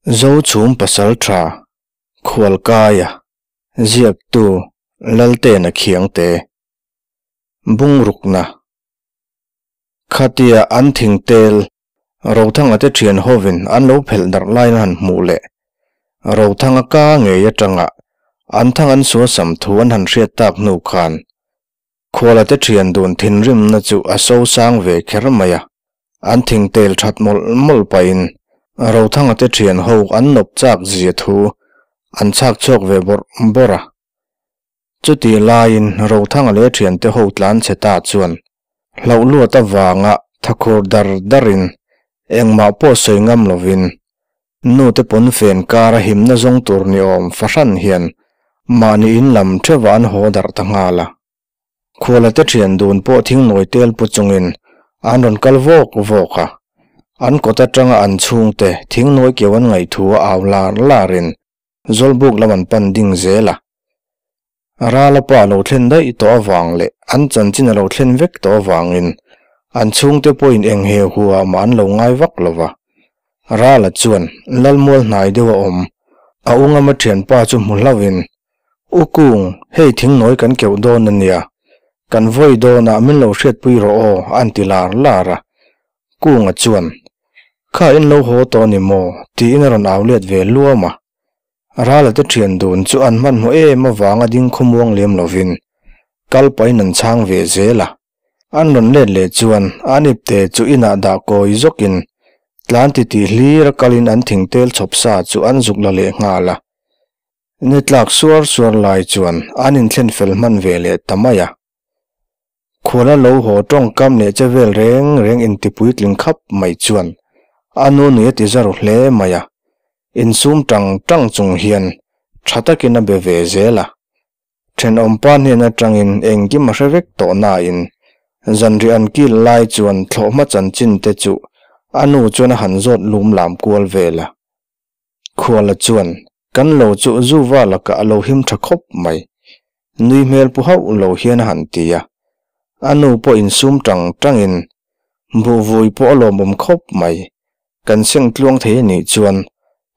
Zochhum Pasaltha Khualkaia Ziaktu Laltena Khiangte Bungrukna Khatia an thingtel Rothanga te thian hovin an lo phelh darh lain a han hmuh leh Rothanga ka ngei atanga an thang an suasam thu an han hriat tak hnu khan Khuala te thian dun thinrimna chu a so sang ve kher mai a, an thingtel that mawlh mawlh pahin Rothanga te thian ho an nawp chak zia thu an chhak chhuak ve bawrh bawrh a. Chutih laiin Rothanga leh thiante ho tlan chhe ta chuan hlauh luat avanga thakhur dar darin engmah pawh sawi ngam lovin Nu te pawn fen kara himna zawng tur ni awm fahran hian mahni in lam theuhah an haw darh ta nghal a. Khuala te thian dun pawh thingnawi tel pu chungin an rawn kal vawk vawk a. An kawt atanga an chhungte thingnawi keu an ngaih thu a au lar larin Zawlbuk lam an pan ding zel a. Rala pa lo thlen daih tawh avang leh an chanchin a lo thlen vek tawh avangin an chhungte pawhin eng he hua mah an lo ngai vak lo va. Rala chuan Lalmual hnai deuh a awm, a ungama thianpa chu hmu hlauhin, U Kung, hei thingnawi kan keuh dawn a nia, kan vawi dawnah min lo hriatpui rawh aw an ti lar lar a. Kunga chuan, Kha in lo haw tawh a ni maw? tiin a rawn au let ve luam a. Rala te thian dun chu an hmanhmawh em avanga ding khawmuang lem lovin kal pahin an chhang ve zel a. An rawn let leh chuan an ipte chu inah dah kawi zawkin tlan titih hlir a kalin an thingtel chhawp sa chu an zuk la leh nghal a. Ni tlak suar suar lai chuan an inthlen fel hman ve leh ta mai a. Khuala lo haw tawngkam leh che vel reng reng intipuitling khap mai chuan a nu nui a ti za ru hle mai a, insum tang tang chung hian tha takin a be ve zel a. Thenawmpa hnen atangin engkim a hre vek tawh nain zanriah an kil lai chuan thlawhhma chanchin te chu a nu chuan a han zawt lum lam kual vel a. Khuala chuan, Kan lo chu Zuva lakah a lo him tha khawp mai. Nui hmel pu hauh lo hian a han ti a. A nu pawh insum tang tangin, Buhvui pawh a lawmawm khawp mai. Kan seng tluang thei a nih chuan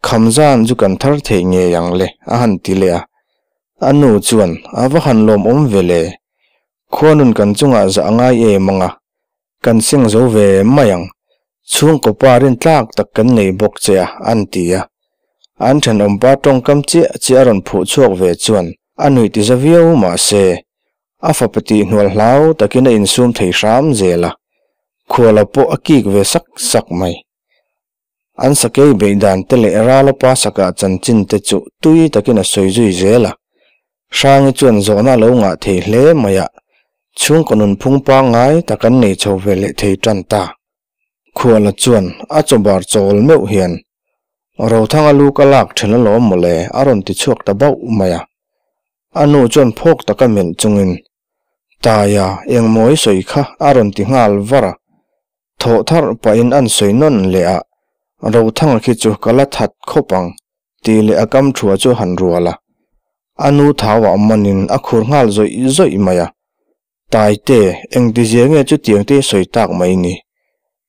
kham zan chu kan thar thei ngei ang le, a han ti leh a. A nu chuan, A va han lawmawm ve le. Khuanun kan chungah zah a ngai em ang a, Kan seng zo ve mai ang. Chhungkaw pa rintlak tak kan nei bawk che a, an ti a. An thenawmpa tawngkam chiah chiah a rawn phuh chhuak ve chuan a nuih ti za viau mah se, a fapa tih hnual hlau takin a insum thei hram zel a, khuala pawh a kik ve sak sak mai. An sakei beih dan te leh Rala pa sakah chanchin te chu tui takin a sawi zui zel a. Hrangi chuan zawhna a lo ngah thei hle mai a, chhungkaw nunphung pangngai tak an nei chho ve leh thei tan ta. Khuala chuan a chawbar chawl meuh hian, Rothanga lu ka lak then alawm mawle a rawn ti chhuak ta bauh mai a. A nu chuan phawk taka melh chungin, Taia, engmaw i sawi kha a rawn ti nghal var a. Thawh tharh pahin an sawi nawn leh a, Rothanga khi chu ka la that khawp ang tih leh a kam thua chu a han rual a. A nu thauah manin a khur nghal zawih zawih mai a. Taite, engtizia nge chutiang te sawi tak mai ni?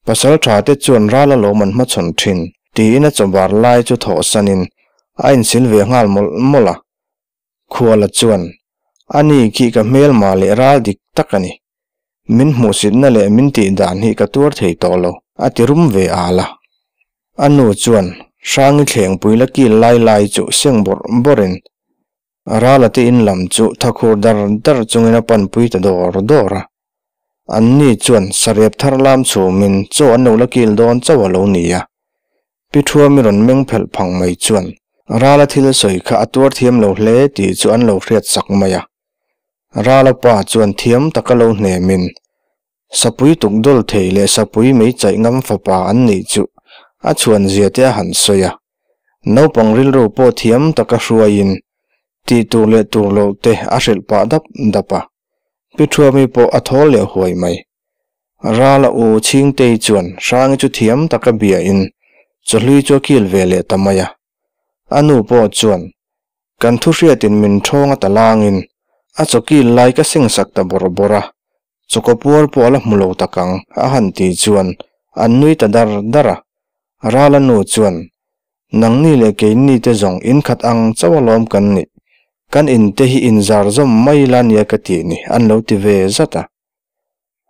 Pasal tha te chuan ral alawm an hmachhawn thin, tiin a chawbar lai chu thawhsanin a insil ve nghal mawlh mawlh a. Khuala chuan, Ani khi ka hmelma leh ral dik tak a ni. Min hmuhsitna leh min tih dan hi ka tuar thei tawh lo, a ti rum ve al a. A nu chuan Hrangi thlengpui la kil lai lai chu seng bawrh bawrhin Rala te in lam chu thakhur dar dar chungin a panpui ta dawr dawr a. Anni chuan sarep thar lam chhumin chaw an lo la kil dawn chauh a lo ni a. Pi Thuami rawn meng phelh phang mai chuan Rala thil sawi kha a tuar thiam lo hle tih chu an lo hriat sak mai a. Rala pa chuan thiam taka lo hnemin Sapui tuk dawl thei leh sapui mei chaih ngam fapa an nih chu a chhuan zia te a han sawi a. Naupang rilru pawh thiam taka hruaiin tih tur leh tur loh te a hrilh pah dap dap a. Pi Thuami pawh a thawl leh huai mai. Rala u Chhingtei chuan Hrangi chu thiam taka biain chawhlui chu a kil ve leh ta mai a. A nu pawh chuan, Kan thu hriatin min thawng a ta langin a chaw kil lai ka seng sak ta bawrh bawrh a, chawkaw puar pawh a la hmu lo tak ang, a han ti chuan an nui ta dar dar a. Rala nu chuan, Nangni leh keini te zawng inkhat ang chauh alawm kan nih. Kan in te hi inzar zawm mai ila nia ka tih ni, an lo ti ve zat a.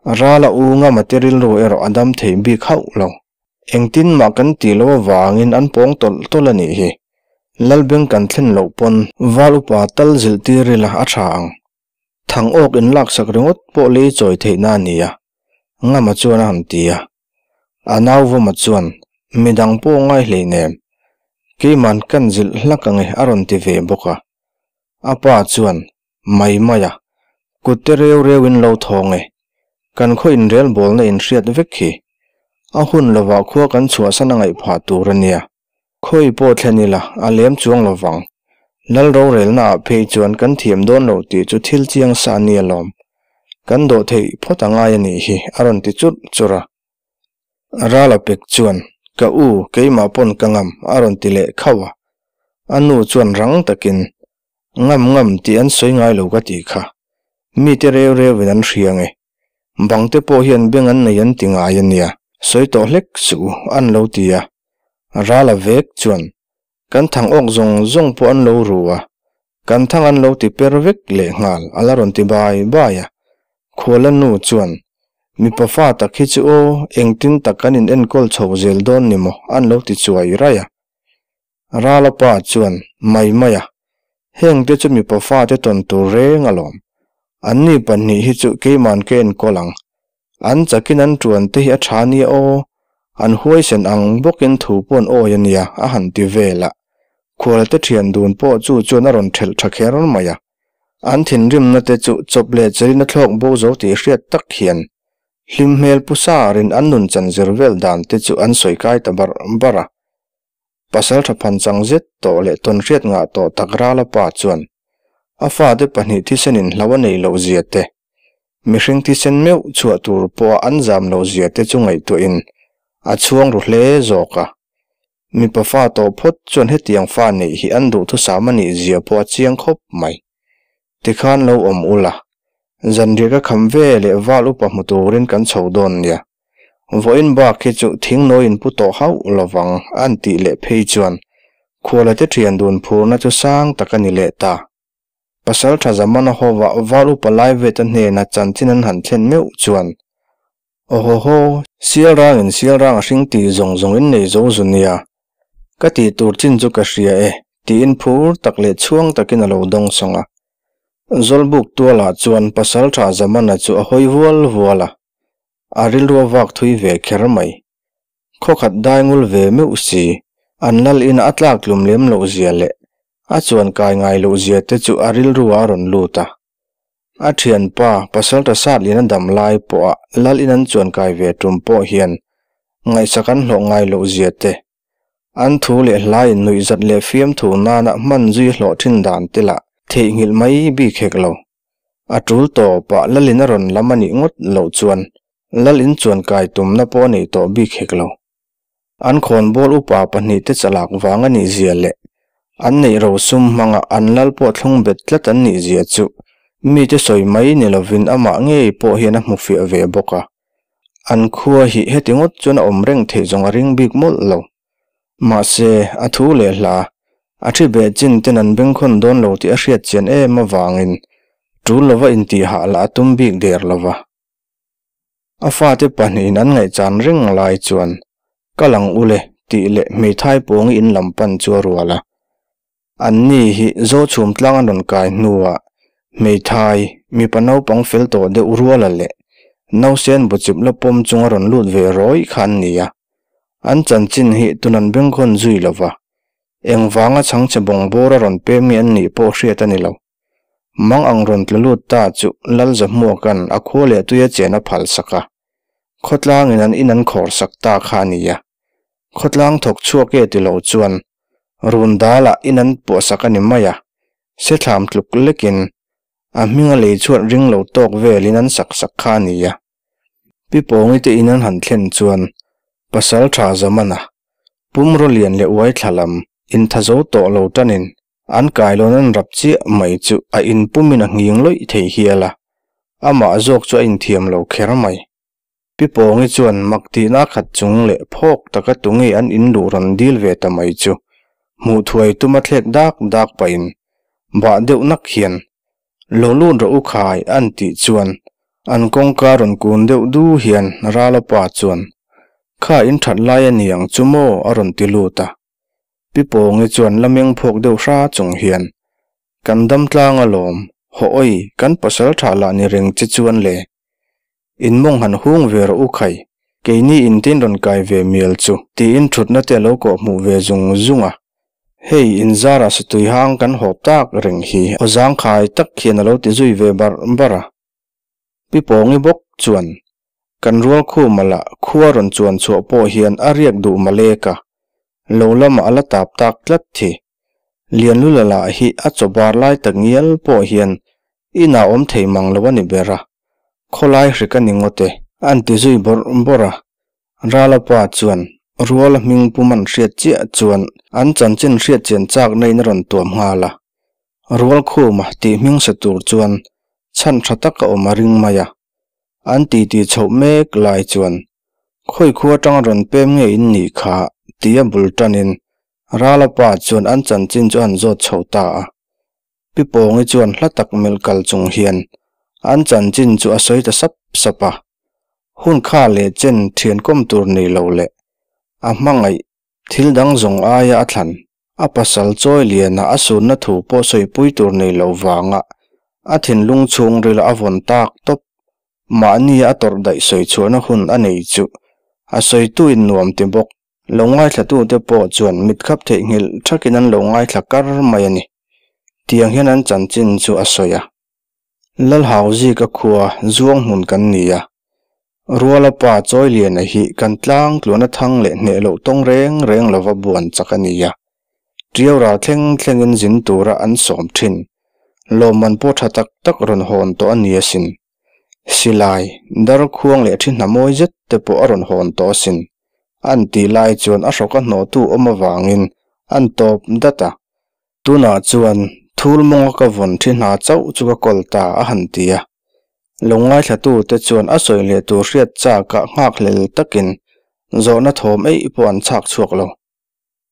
Rala u Ngama te rilru erawh a dam thei bik hauh lo. Engtin mah kan tih loh avangin an pawng tawlh tawlh a nih hi. Lalbeng kan thlen loh pawn val upa tal zilh tir ila a tha ang. Thang awk in laksak ringawt pawh lei chawi theihna a ni a, Ngama chuan a han ti a. A nauvawma chuan, Midang pawh ngai hleinem, keiman kan zilh hlak ange a rawn ti ve bawk a. A pa chuan, Mai mai a, kut te reu reu in lo thawng e, kan khaw inrelbawlna in hriat vek hi. A hun lovah khua kan chhuahsan a ngaih phah tur a nia. Khawi pawh thlen ila, a lem chuang lo vang. Lal rorelna ah phei chuan kan thiam dawn lo tih chu thil chiang sa a ni alawm. Kan dawh theih phawt a ngai a nih hi, a rawn ti churh churh a. Rala pek chuan, Ka u, keimah pawn ka ngam, a rawn ti leh khauh a. A nu chuan rang takin, Ngam ngam tih an sawi ngai lo ka tih kha. Mite reu reuin an hria nge. Bangte pawh hian beng an nei an ti ngai a nia, sawi tawh hlek suh u, an lo ti a. Rala vek chuan, Kan thang awk zawng zawng pawh an lo ru a, kan thang an lo ti per vek lehnghal, a la rawn ti bai bai a. Khuala nu chuan, Mipa fa tak hi chu aw, engtin tak kan in enkawl chho zel dawn ni maw, an lo ti chuai raih a. Rala pa chuan, Mai mai a, hengte chu mipa fate tawn tur reng alawm. Anni pahnih hi chu keiman ka enkawl ang. An chakin an tuan te hi a tha nia aw, an huaisen ang bawkin thu pawh an awi a nia, a han ti vel a. Khualte thian dun pawh chu chuan a rawn thelh tha kher mai a. An thinrimna te chu chawp leh chelin a thlawk bo zo tih hriat tak hian hlim hmel pu sarin an nun chan zir vel dan te chu an sawi kai ta barh barh a. Pasal tha phan chang zet tawh leh tawn hriat ngah tawh tak Rala pa chuan a fate pahnih thisen in hlo a neih loh zia te, mihring thisen meuh chhuah tur pawha an zam loh zia te chu ngaihtuahin a chhuang ru hle zawk a. Mipa fa tawh phawt chuan hetiang fa neih hi an duhthusam a nih zia pawh a chiang khawp mai. Tikhan lo awm ula, zanriah ka kham ve leh val upa hmu turin kan chho dawn nia. Vawiin bak hi chu thingnawi in pu tawh hauh lovang an tih leh phei chuan khuala te thian dun phurna chu sang tak a ni leh ta. Pasal tha Zamana hova val upa lai veta hnena chanchin an han thlen meuh chuan Awhawhaw, sial rangin sial rang a hring tih zawng zawng in nei zo zu nia. Ka tih tur chin chu ka hria e, tiin phur tak leh chhuang takin a lo dawng sawng a. Zawlbuk tualah chuan pasal tha Zamana chu a hawi vual vual a. A rilru a vak thui ve kher mai. Khawkhat dai ngul ve meuh si, an lal ina a tlak tlum lem loh zia leh a chuan kai ngai loh zia te chu a rilru ah a rawn lut a. A thianpa, Pasalṭha Satlian a dam lai pawha lal in an chuan kai ve tum pawh hian ngaihsak an hlawh ngai loh zia te, an thu leh hla in nuihzat leh fiamthu nana hman zui hlawh thin dan te lah theihnghilh mai bik hek lo. A tul tawpah lalin a rawn lam a nih ngawt loh chuan lal in chuan kai tumna pawh a nei tawh bik hek lo. An khawnbawl upa pahnihte chalak vang a nih zia leh an neih rosum hmanga an lal pawh thlung bet tlat an nih zia chu mite sawi mai ni lovin amah ngei pawh hian a hmu fiah ve bawk a. An khua hi heti ngawt chuan a awm reng theih zawng a ring bik mawlh lo. Mahse, a thu leh hla, a thi beh chin ten an bengkhawn dawn lo tih a hriat chian em avangin tul lova intihhah lah a tum bik der lova. A fate pahnihin an ngaihchan reng lai chuan, Ka lang ule tih leh hmeithai pawngi in lam pan chu a rual a. Anni hi Zochhum tlang an rawn kai hnuah hmeithai mipa naupang fel tawh deuh ruala leh nausen buchip la pawm chung a rawn lut ve rawih kha an ni a. An chanchin hi tun an bengkhawn zui lo va, engvanga chhangchhe bawngbawr a rawn pem nge an nih pawh hriat a ni lo. Mang ang rawn tla lut ta chu Lalzahmuaka'n a khua leh tuia chen a phal sak a, khawtlangin an in an khawr sak ta kha a ni a. Khawtlang thawk chhuak e ti lo chuan run dalah in an puah sak a ni mai a, sethlam tluk lekin a hminga lei chhuat ring lo tawk velin an sak sak kha a ni a. Pi Pawngi te in an han thlen chuan pasal tha Zamana, pumraw lian leh uai thla lam intha zo tawh lo tanin An kailawn an rap chiah mai chu a inpumin a nghing lawih thei hial a, amah zawk chu a inthiam lo kher mai. Pi Pawngi chuan mak tihna khat chung leh phawk taka tunge an in luh rawn dil ve ta mai chu. Hmuh thuai tuma thlek dak dak pahin bah deuh nak hian, Lo lut rawh u khai an tih chuan an kawngka rawn kun deuh du hian Rala pa chuan, Kha in that lai a ni ang chu maw a rawn ti lut a. Pi Pawngi chuan la meng phawk deuh hra chung hian, Kan dam tlang alawm, haw awi, kan pasal tha lah ni reng che chuan le. In mawng han hung ve rawh u khai, keini in tin rawn kai ve mial chu tiin thutna te a lo kawh hmuh ve zung zung a. Hei in zarah satui hang kan hawp tak reng hi aw zangkhai tak hian a lo ti zui ve barh barh a. Pi Pawngi bawk chuan kan rual khuma lah khua rawn chuan chhuah pawh hian a riak duh malek a, lo lamah a la tap tak tlat thi. Lianlula lah hi a chaw bar lai tak ngial pawh hian inah awm thei mang lo a ni ber a, Khawlai hrik a ni ngawt e, an ti zui bawrh bawrh a. Rala pa chuan Ruala hming pum an hriat chiah chuan an chanchin hriat chian chak naiin a rawn tuam nghal a. Rualkhuma tih hming sa tur chuan chhan tha tak a awm a ring mai a. An titi chhoh mek lai chuan khawi khua atanga rawn pem nge in nih kha tia bul tanin Rala pa chuan an chanchin chu a han zawt chho ta a. Pi Pawngi chuan hla tak melh kal chung hian an chanchin chu a sawi ta sap sap a. Hun kha leh chen thian kawm tur nei lo leh a hmangaih thil dang zawng aia a thlan a pasal chawi liana a sunna thu pawh sawipui tur nei lo vanga a thinlung chhungrila a vawn tak tawp mahnia a tawrh daih sawi chhuahna hun a nei chu a sawituin nuam ti bawk. Lo ngaithlatute pawh chuan mitkhap theihnghilh thakin an lo ngaithla kar mai a ni. Tiang hian an chanchin chu a sawi a. Lalhauzika khua zuang hmun kan ni a. Ruala pa Chawiliana hi kan tlang tluana thang leh hneh loh tawng reng reng lova buan chak a ni a. Tiau ral thleng thlengin zin tura an sawm thin. Lawmman pawh tha tak tak rawn hawn tawh a ni asin. Silai, dar khuang leh thi hna mawi zet te pawh a rawn hawn tawh asin. An tih lai chuan a hrawka hnawhtu awm avangin an tawp dat a. Tunah chuan thul mawnga ka vawn thi hna chauh chu ka kawl ta a han ti a. Lo ngaithlatu te chuan a sawi leh tur hriat chakah nghakhlel takin zawhna thawm eih pawh an chhak chhuak lo.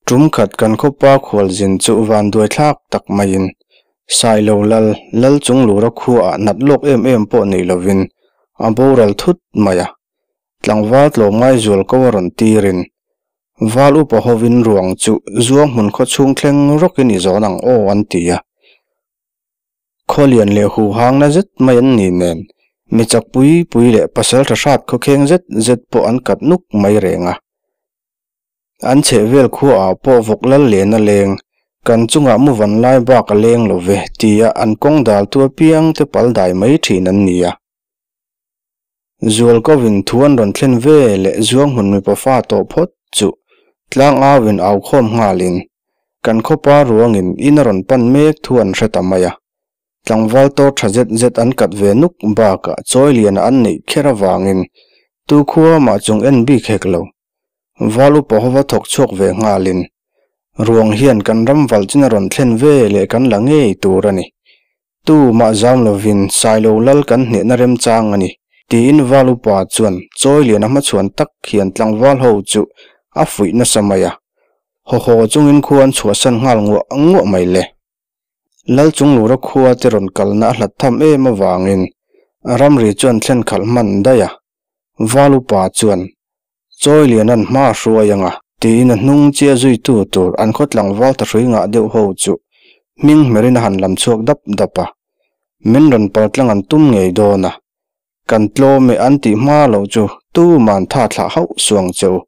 Tum khat kan khawpa khualzin chu vanduai thlak tak maiin Sailo lal, lal chung lura khuaah nat lawk em em pawh nei lovin a boral thut mai a. Tlangval tlawmngai zual ko a rawn tirin Val upa hovin ruang chu zuang hmun khaw chhung thleng rawkin i zawn ang aw an ti a. Khawlian leh huhangna zet mai an ni nen mi chak pui pui leh pasal tha hrat khawkheng zet zet pawh an kat nuk mai reng a. An chheh vel khuaah pawh vawk lal len a leng, kan chungah mu van lai bak a leng lo ve tia an kawng daltu apiang te pal dai mai thin an ni a. Zualkovin thu an rawn thlen ve leh zuang hmun mipa fa tawh phawt chu tlang auin au khawm nghalin kan khawpa ruangin in a rawn pan mek thu an hre ta mai a. Tlangval tawr tha zet zet an kat ve nuk bakah chawi liana an neih kher avangin tu khua mah chung en bik hek lo. Val upa hova thawk chhuak ve nghalin, Ruang hian kan ram val chin a rawn thlen ve leh kan la ngei tur a ni. Tu mah zam lovin Sailo lal kan hnehna remchang a ni, tiin Val upa chuan chawi lian a hmachhuan tak hian tlangval ho chu a fuih nasa mai a. Haw haw chungin khua an chhuahsan nghal nguah nguah mai le. Lal Chunglura khua te rawn kalna a hlat tham em avangin ramri chu an thlen khalh hman daih a. Val upa chuan Chawi Liana'n hma a hruai anga tiin a hnung chiah zuitu tur an khaw tlangval ta hrui ngah deuh ho chu hming hmerin a han lam chhuak dap dap a. Min rawn pal tlang an tum ngei dawn a. Kan tlawm e an tih hma loh chu tuman tha thlah hauh suang che u.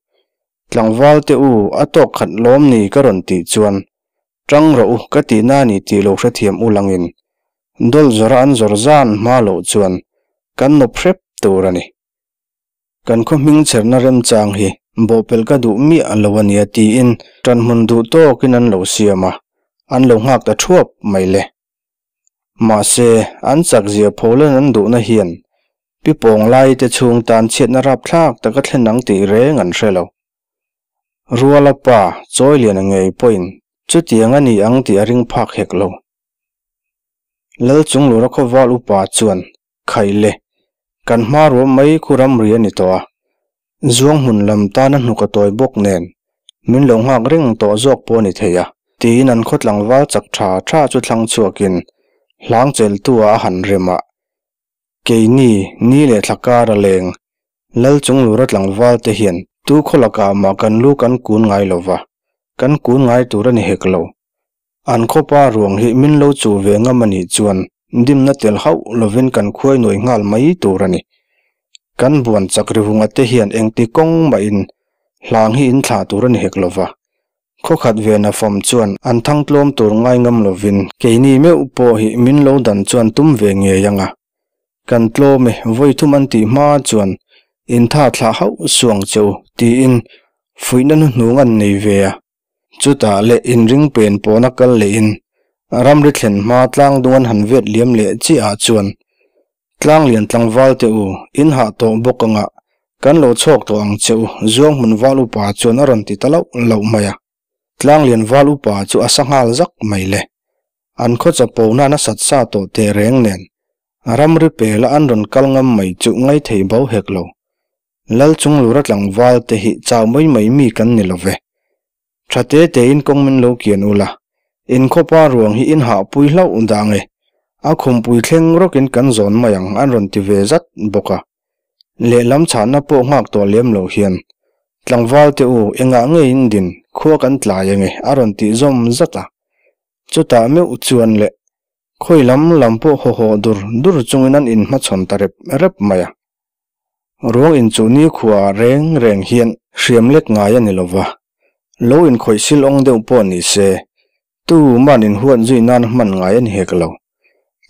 Tlangval te u a tawk khat lawm ni ka rawn tih chuan Tang rawh u ka tih na ni tih lo hrethiam u langin dawlh zawrh a an zawrh zan hma loh chuan kan nawp hrep tur a ni. Kan khaw hming chherna remchang hi bawhpelh ka duh miah lo a nia tiin tanhmun duh tawkin an lo siam a, an lo nghak ta thuap mai le. Mahse, an chakzia pholen an duhna hian pi pawng lai te chhung tan chhiatna rapthlak taka thlen ang tih reng an hre lo. Ruala pa chawi lian ngei pawhin chutiang a ni ang tih a ring phak hek lo. Lal Chunglura khawval upa chuan Khai le, kan hma ruam mai khu ramri a ni tawh a, zuang hmun lam tana hnuk a tawi bawk nen min lo nghak reng tawh zawk pawh a ni thei a, Tiin an khaw tlangval chak tha tha chu thlang chhuakin hlang cheltu ah a han rem a. Keini, ni leh thla kar a leng, Lal Chunglura tlangval te hian tu khaw lakah mah kan lu kan kun ngai lo va, kan kun ngai tur a ni hek lo. An khawpa ruang hi min lo chuh ve ngam a nih chuan dimna tel hauh lovin kan khuai nuai nghal mai tur a ni. Kan buan chak rivunga te hian engti kawng mahin hlang hi in thlah tur a ni hek lo va. Khaw khat ve na fam chuan an thang tlawm tur ngai ngam lovin keini meuh pawh hi min lo dan chuan tum ve ngei ang a. Kan tlawm e, vawi thum an tih hma chuan in tha thlah hauh suang che u tiin fuihna hnuhnung an nei ve a. Chutah leh inring pen pawna kal lehin ramri thlen hma tlang dung an han vet liam leh chiah ah chuan tlang lian tlangval te u in hah tawh bawk anga kan lo chhawk tawh ang che u zuang hmun val upa chuan a rawn ti ta lauh lauh mai a. Tlang lian val upa chu a sa nghal zak mai le. An khaw chapo na nasat sa tawh teh reng nen ramri pela an rawn kal ngam mai chu ngaithei bo hek lo. Lal Chunglura tlangval te hi chau mai mai mi kan ni lo ve. Tha te tein kawng min lo kian ula, in khawpa ruang hi in hahpui hlauh dang e, a khumpui thleng rawkin kan zawn mai ang an rawn ti ve zat bawk a. Lehlam chhahna pawh nghak tawh lem lo hian, Tlangval te u, engah nge in din, khua kan tlai ange a rawn tih zawm zat a. Chutah meuh chuan le, khawi lam lam pawh haw haw dur dur chungin an inhmachhawn ta rep rep mai a. Ruang inchuh nikhua reng reng hian hriam lek ngai a ni lo va, lo inkhawih sil awng deuh pawh ni se, tu man inhuat zui nan hman ngai a ni hek lo.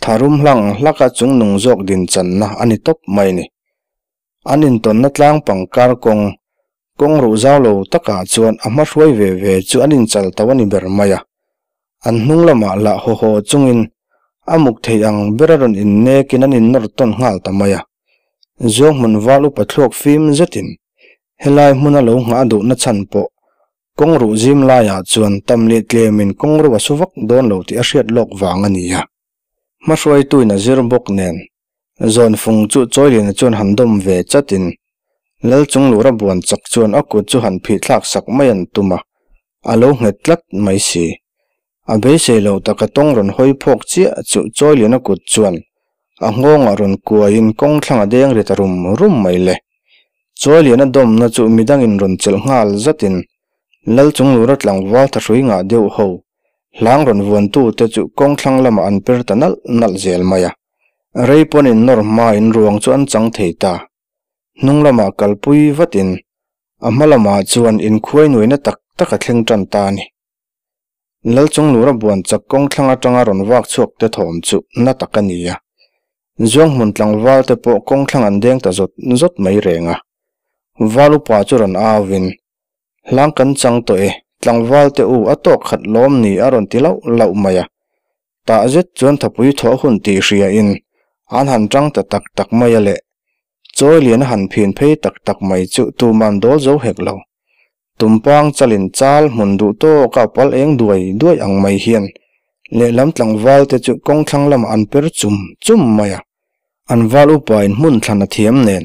Tharum hlang hlaka chungnung zawk din channa a ni tawp mai ni. An intawnna tlang pangkar kawng, kawng ruh zau lo takah chuan a hma hruai ve ve chu an inchal tauh a ni ber mai a. An hnung lamah lah haw haw chungin a muk theih ang bera rawn innekin an innawr tawn nghal ta mai a. Zuang hmun val upa thluak fim zetin helai hmuna lo nghah duhna chhan pawh kawng ruh zim laiah chuan tam leh tlemin kawng ro a su vak dawn lo tih a hriat lawk vang a ni a. Hmahruaituin a zir bawk nen zawn fung chu Chawiliana chuan han dawm ve chatin Lal Chunglura buan chak chuan a kut chu han phih thlak sak mai an tum a, a lo nghet tlat mai si. A beisei lo taka tawng rawn hawi phawk chiah chu Chawiliana kut chuan a nghawngah rawn kuaiin kawng thlang a deng ri ta rum rum mai le. Chawiliana dawmna chu midangin rawn chelh nghal zatin Lal Chunglura tlangval thahrui ngah deuh ho hlang rawn vuantute chu kawng thlang lamah an per ta nalh nalh zel mai a. Rei pawnin nawr hmain ruang chu an chang thei ta. Hnung lamah kalpui vatin a hma lamah chuan inkhuai nuaina tak tak a thleng tan ta a ni. Lal Chunglura buan chak kawng thlang atanga rawn vak chhuak te thawm chu na tak a ni a. Zuang hmun tlangval te pawh kawng thlang an deng ta zawt zawt mai reng a. Val upa chu rawn au in, Hlang kan chang tawh e, tlangval te u a tawk khat lawm ni a rawn ti lauh lauh mai a. Tah zet chuan thapui thawh hun tih hria in an han tang ta tak tak mai a le. Chawi lian a han phin phei tak tak mai chu tuman dawl zo hek lo. Tumpang chalin chal hmun duh tawka pal eng duai duai ang mai hian lehlam tlangval te chu kawng thlang lamah an per chum chum mai a. An val upain hmun thlan a thiam nen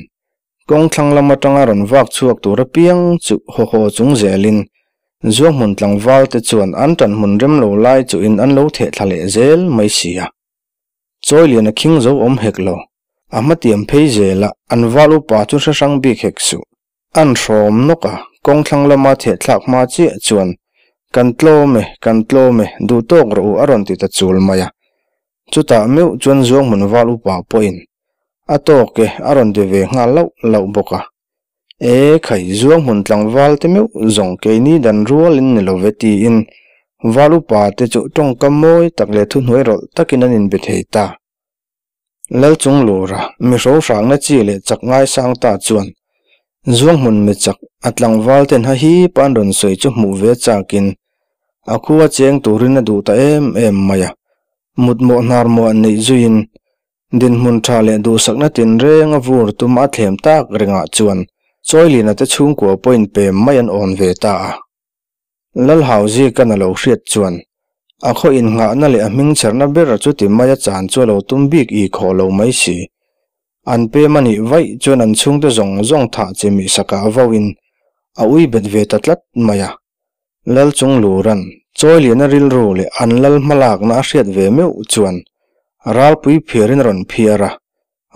kawng thlang lam atanga rawn vak chhuak tur apiang chu haw haw chung zelin zuang hmun tlangval te chuan an tan hmun rem lo lai chuhin an lo theh thla leh zel mai si a. Chawi lian a khing zo awm hek lo. A hmatiam phei zela an val upa chu hre hrang bik hek suh. An hrawm nawk a, kawng thlang lama thehthlak hma chiah chuan, Kan tlawm e, kan tlawm e, duh tawk rawh u a rawn ti ta chul mai a. Chutah meuh chuan zuang hmun val upa pawhin, A tawk e, a rawn ti ve nghal lauh lauh bawk a. E khai, zuang hmun tlangval te meuh zawng keini dan rualin ni lo ve tiin val upa te chu tawngkam mawi tak leh thuhnuai rawlh takin an inbe thei ta. Lalchunglura mi hrohrangna chi leh chak ngaisang ta chuan Zuanghmun mi chak a tlangval ten ha hi pan rawn sawi chu hmuh ve chakin a khua cheng turin a duh ta em em mai a. Mutmawh hnarmawh neih zuiin dinhmun tha leh duhsakna tinreng a vur tum a thlem tak rengah chuan Chawiliana te chhungkua pawhin pem mai an awn ve ta a. Lalhauzi ka na lo hriat chuan a khaw innghahna leh a hming chherna ber chu ti mai a chan chu a lo tum bik i khawh lo mai si. An pem a nih vaih chuan an chhungte zawng zawng thah chi mihsakah vauin a ui bet ve ta tlat mai a. Lal Chunglura'n Chawiliana rilru leh an lal hmalakna a hriat ve meuh chuan ralpui phiarin a rawn phiar a,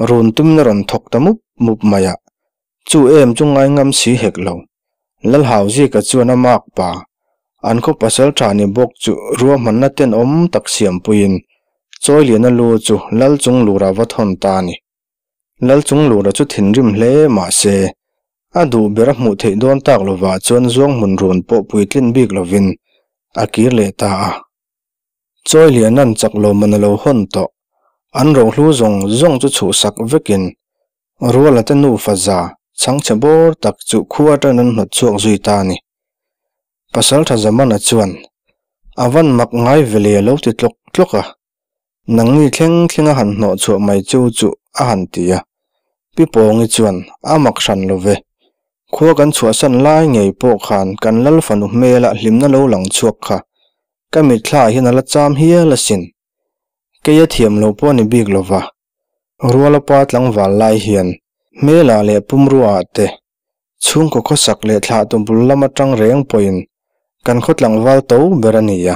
run tumin a rawn thawk ta mup mup mai a, chu em chu ngai ngam si hek lo. Lal Hauzika chuan a mak pa, an khaw pasal tha ni bawk chu ruahmanna tenawm tak siampuiin Chawiliana lu chu Lal Chunglura va thawn ta a ni. Lal Chunglura chu thinrim hle mah se, a duh ber a hmuh theih dawn tak lovah chuan Zuanghmun run pawh puitlin bik lovin a kir leh ta a. Chawiliana'n chak lo man a lo hawn tawh, an rohlu zawng zawng chu chhuhsak vekin Ruala te nufa za chhangchhe bawr tak chu khua atangin an hnawt chhuak zui ta a ni. Pasaltha Zamana chuan a van mak ngai vele a lo ti tlawk tlawk a. Nangni thleng thleng a han hnawh chhuah mai chu chu a han ti a. Pi Pawngi chuan, A mak hran lo ve. Khua kan chhuahsan lai ngei pawh khan kan lal fanu hmela hlimna lo lang chhuak kha ka mitthla hian a la cham hial asin. Kei a thiam lo pawh a ni bik lo va. Ruala pa tlangval lai hian hmela leh pumruaah te chhungkaw khawsak leh thlah tu bul lam atang reng pawhin kan khaw tlangval to ber a ni a.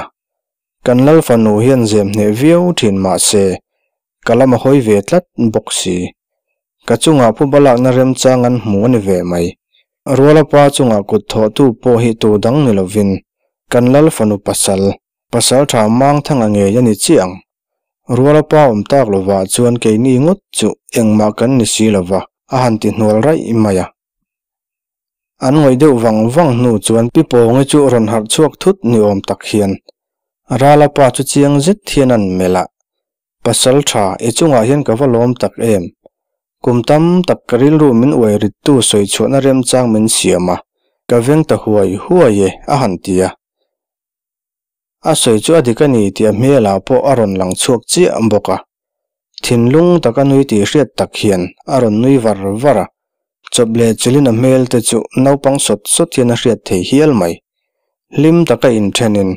Kan lal fanu hian zem hneh viau thin mah se, ka lam a hawi ve tlat bawk si. Ka chungah phuba lakna remchang an hmu a ni ve mai. Ruala pa chungah kut thawhtu pawh hi tu dang ni lovin kan lal fanu pasal, pasal tha Mangthanga ngei a ni chiah ang. Ruala pa awm tak lovah chuan keini ngawt chu engmah kan ni si lova, a han ti hnual raih mai a. An ngawih deuh vang vang hnu chuan Pi Pawngi chu rawn harh chhuak thut ni awm tak hian Rala pa chu chiang zet hian an melh a, Pasal tha, i chungah hian ka va lawm tak em? Kum tam tak ka rilru min uai rittu sawi chhuahna remchang min siam a, ka veng ta huai huai e, a han ti a. A sawi chu a dik a ni tih a hmelah pawh a rawn lang chhuak chiah bawk a. Thinlung taka nui tih hriat tak hian a rawn nui var var a, chawp leh chilhin a hmel te chu naupang sawt sawt hian a hriat thei hial mai. Hlim taka inthenin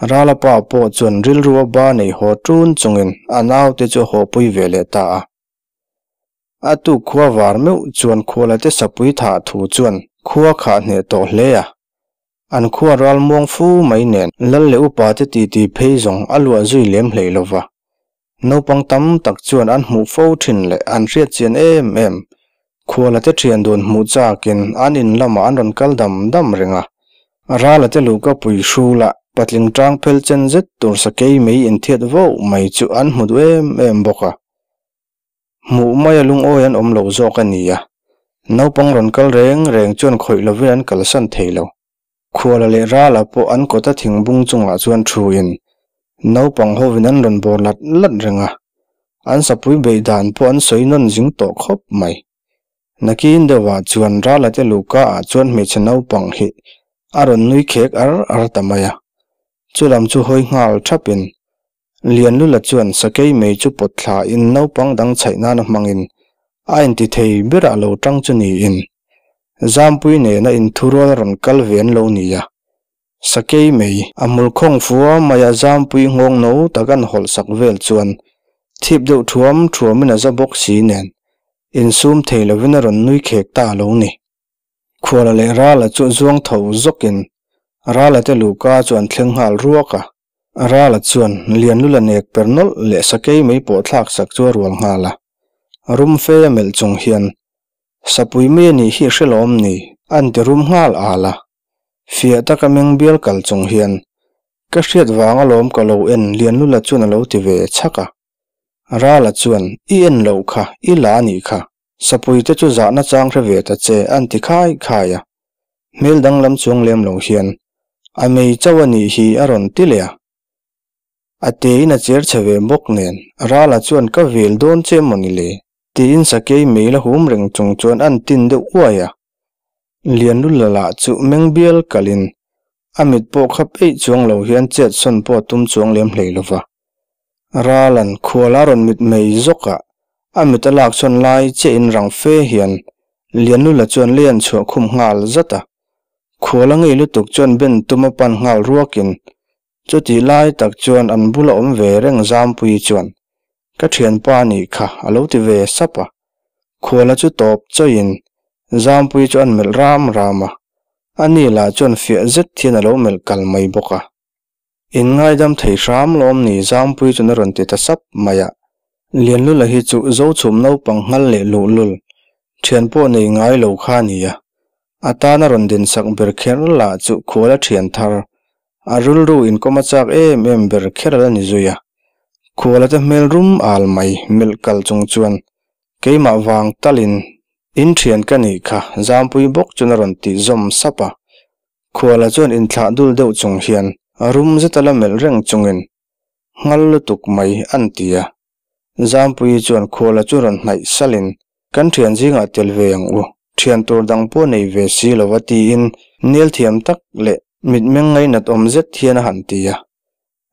Rala pa pawh chuan rilru a ba nei haw ṭun chungin a naute chu a hawpui ve leh ta a. A tuk khua var meuh chuan khualate sapui thah thu chuan khua khah hneh tawh hle a. An khua ral muang fu mai nen lal leh upa te titi phei zawng a luah zui lem hlei lo va. Naupang tam tak chuan an hmuh fo thin leh an hriat chian em em. Khuala te thian dun hmuh chakin an in lamah an rawn kal dam dam reng a. Rala te luhka pui hrula patling tang phel chen zet tur sakei mei inthiat voh mai chu an hmu duh em em bawk a. Hmuh maia lungawi an awm lo zawk a ni a, naupang rawn kal reng reng chuan khawih lovin an kalsan thei lo. Khuala leh Rala pawh an kawta thingbung chungah chuan thuin naupang hovin an rawn bawr lat lat reng a, an sapui beih dan pawh an sawi nawn zing tawh khawp mai. Nakin deuhah chuan Rala te luhka ah chuan hmeichhe naupang hi a rawn nui khek ar ar ta mai a, chulam chu hawi nghal thapin Lianlula chuan sakei mei chu pawt thlain naupang dang chhaih nana hmangin a inti thei berah lo tang chu niin Zampui nena inthurual rawn kal ve an lo ni a. Sakei mei a hmul khawng fua maia Zampui nghawng no tak an hawlh sak vel chuan thip deuh thuam thuamin a za bawk si nen insum thei lovin a rawn nui khek ta a lo ni. Khuala leh Rala chu zuang tho zawkin Rala te luhka chu an thleng nghal ruak a. Rala chuan Lianlula nek per nawlh leh sakei mai pawh thlak sak chu a rual nghal a. Rum fe a melh chung hian, Sapui mai a nih hi hre lawm ni? An ti rum nghal al a. Fiah taka meng bial kal chung hian, Ka hriat vang alawm ka lo en Lianlula chuan a lo ti ve chhak a. Rala chuan, I en loh kha, i la a nih kha. Sapui te chu zahna chang hre ve ta che an ti khai khai a. Hmel danglam chuang lem lo hian, A mei chauh a nih hi a rawn ti leh a. A tein a cher chhe ve bawk nen, Rala chuan ka vel dawn che maw ni le? Tiin sakei mei la hum reng chung chuan an tin deuh uai a. Lianlula lah chu meng bial kalin a mit pawh khap eih chuang lo hian chet sawn pawh a tum chuang lem hlei lo va. Ralan khual a rawn mit mei zawk a, a mit a lak sawn lai chiah in rang fe hian Lianlula chuan lei an chhuah khum nghal zat a. Khual a ngei lutuk chuan ben tum a pan nghal ruakin chutih lai tak chuan an bula awm ve reng Zampuii chuan Ka thianpa nih kha a lo ti ve sap a. Khuala chu tawp chawiin Zampuii chu an melh ram ram a. Ani lah chuan fiah zet hian a lo melh kal mai bawk a. In ngaidam thei hram lawm ni Zampui chuan a rawn ti ta sap mai a. Lianlula hi chu Zochhum naupang nghal leh luhlul, thian pawh nei ngai lo kha a ni a. A tana rawn dinsak ber kher lah chu khuala thian thar, a rilru inkawm a chak em em ber kher a la ni zui a. Khuala te hmel rum al mai melh kal chung chuan keimah vang talin In thian ka nih kha, Zampui bawk chuan a rawn ti zawm sap a. Khuala chuan inthlah dul deuh chung hian rum zeta la melh reng chungin, Nghal lutuk mai, an ti a. Zampuii chuan Khuala chu rawn hnaih salin, Kan thian zingah tel ve ang u, thian tur dang pawh nei ve si lova tiin nel thiam tak leh mitmeng ngainat awm zet hian a han ti a.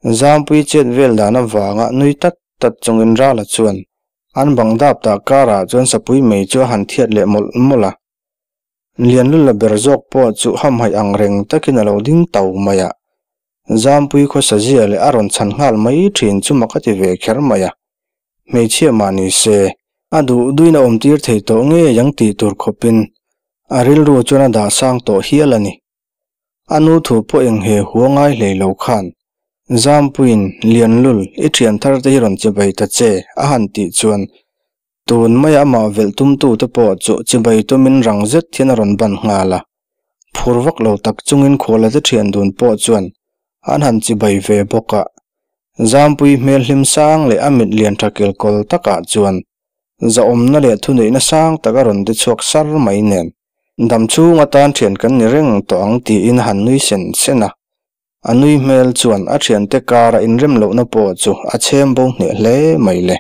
Zampuii chet vel dan avanga nui tat tat chungin Rala chuan an bang dap tah karah chuan sapui mei chu a han thiat leh mawlh mawlh a. Lianlula ber zawk pawh chu hamhaih ang reng takin a lo ding tau mai a. Zampui khawsa zia leh a rawn chhan nghal mai thin chu mak a ti ve kher mai a. Hmeichhia mah ni se, a duh duin a awmtir thei tawh ngei ang tih tur khawpin a rilru chuan a dah sang tawh hial a ni. A nu thu pawh eng he hua ngai hlei lo khan, Zampuiin, Lianlul, i thian thar te hi rawn chibai ta che, a han tih chuan tun maia amah velh tumtute pawh chu chibai tumin rang zet hian a rawn ban nghal a. Phur vak lo tak chungin khuala te thian dun pawh chuan an han chibai ve bawk a. Zampui hmel hlim sang leh a mit lian tha kilkawl takah chuan zahawmna leh thuneihna sang tak a rawn de chhuak sar mai nen. Dam chhung atan thian kan ni reng tawh ang tiin a han nui sen sen a. A nui hmel chuan a thiante kara inrem lohna pawh chu a chhem bo hneh hle mai le.